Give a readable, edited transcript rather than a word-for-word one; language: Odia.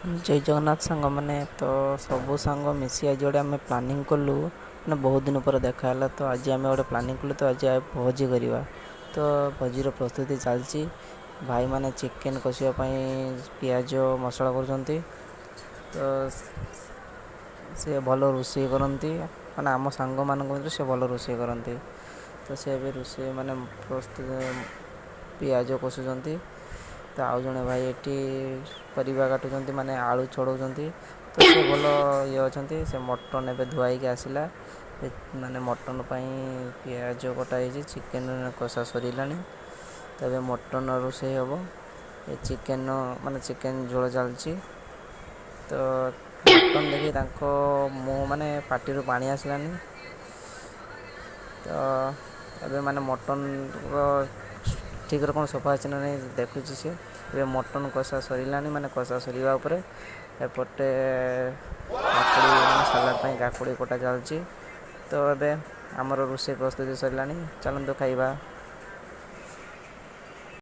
ଜୟ ଜଗନ୍ନାଥ ସାଙ୍ଗମାନେ। ତ ସବୁ ସାଙ୍ଗ ମିଶି ଆଜି ଗୋଟେ ଆମେ ପ୍ଲାନିଂ କଲୁ, ମାନେ ବହୁତ ଦିନ ପରେ ଦେଖା ହେଲା। ତ ଆଜି ଆମେ ଗୋଟେ ପ୍ଲାନିଂ କଲୁ, ତ ଆଜି ଭୋଜି କରିବା। ତ ଭୋଜିର ପ୍ରସ୍ତୁତି ଚାଲିଛି। ଭାଇମାନେ ଚିକେନ୍ କଷିବା ପାଇଁ ପିଆଜ ମସଲା କରୁଛନ୍ତି। ତ ସେ ଭଲ ରୋଷେଇ କରନ୍ତି, ମାନେ ଆମ ସାଙ୍ଗମାନଙ୍କ ଭିତରେ ସେ ଭଲ ରୋଷେଇ କରନ୍ତି। ତ ସେ ଏବେ ରୋଷେଇ ମାନେ ପ୍ରସ୍ତୁତ ପିଆଜ କଷୁଛନ୍ତି। ତ ଆଉ ଜଣେ ଭାଇ ଏଠି ପରିବା କାଟୁଛନ୍ତି, ମାନେ ଆଳୁ ଛଡ଼ଉଛନ୍ତି। ତ ସେ ଭଲ ଇଏ ଅଛନ୍ତି। ସେ ମଟନ୍ ଏବେ ଧୁଆ ହେଇକି ଆସିଲା। ମାନେ ମଟନ୍ ପାଇଁ ପିଆଜ କଟା ହେଇଛି, ଚିକେନ୍ କଷା ସରିଲାଣି। ତ ଏବେ ମଟନ୍ ରୋଷେଇ ହେବ। ଏ ଚିକେନ୍ ମାନେ ଚିକେନ୍ ଝୋଳ ଚାଲିଛି। ତ ମଟନ୍ ଦେଖି ତାଙ୍କ ମୁହଁ ମାନେ ପାଟିରୁ ପାଣି ଆସିଲାନି। ତ ଏବେ ମାନେ ମଟନ୍ର ଠିକ୍ରେ କ'ଣ ସଫା ଅଛି ନା ନାହିଁ ଦେଖୁଛି ସେ। ଏବେ ମଟନ୍ କଷା ସରିଲାଣି, ମାନେ କଷା ସରିବା ଉପରେ। ଏପଟେ କାକୁଡ଼ି, ମାନେ ସାଲାଡ଼ ପାଇଁ କାକୁଡ଼ି କଟା ଚାଲିଛି। ତ ଏବେ ଆମର ରୋଷେଇ ପ୍ରସ୍ତୁତି ସରିଲାଣି, ଚାଲନ୍ତୁ ଖାଇବା।